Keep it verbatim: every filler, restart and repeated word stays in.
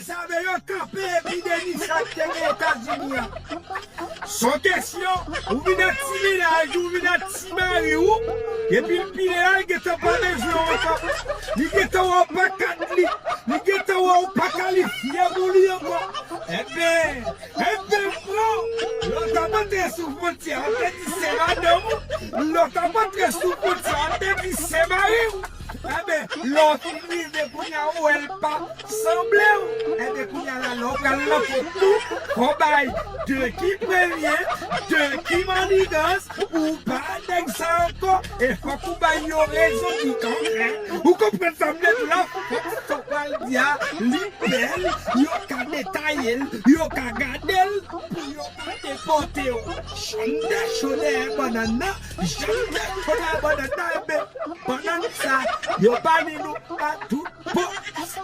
Zame yo kanpe epi Denis sa k te gen Etazini an. Son kesyon, ou vin ak ti mennaj, ou vin ak ti mari w, epi l pile la, l gentan pa bezwen w ankò. Li gentan wè w pa ka li, li gentan wè w pa kalifye pou li ankò. Enben, enben, bro, lè w t ap antre sou fwontyè, w te di se madanm ou. Lè w t ap antre sou fwontyè, w te di se mari w. Enben, lè w fin rive kounye a, ou wè l pa sanble w. Enben, kounye a la, lè w pral nan kont tou, fò w bay de ki premye, de ki manigans, ou pa nèg sa ankò, e fòk ou bay yo rezon ki konkrè. Ou konprann sa m vle di la? Fòk sa w pral di a, li bèl, yo ka detaye l, yo ka gade l, pou yo pa depòte w. Janm dèchò dèyè bannann nan, janm dèchò dèyè bannann nan, enben, bannann sa, yo ba li nou a tout bon.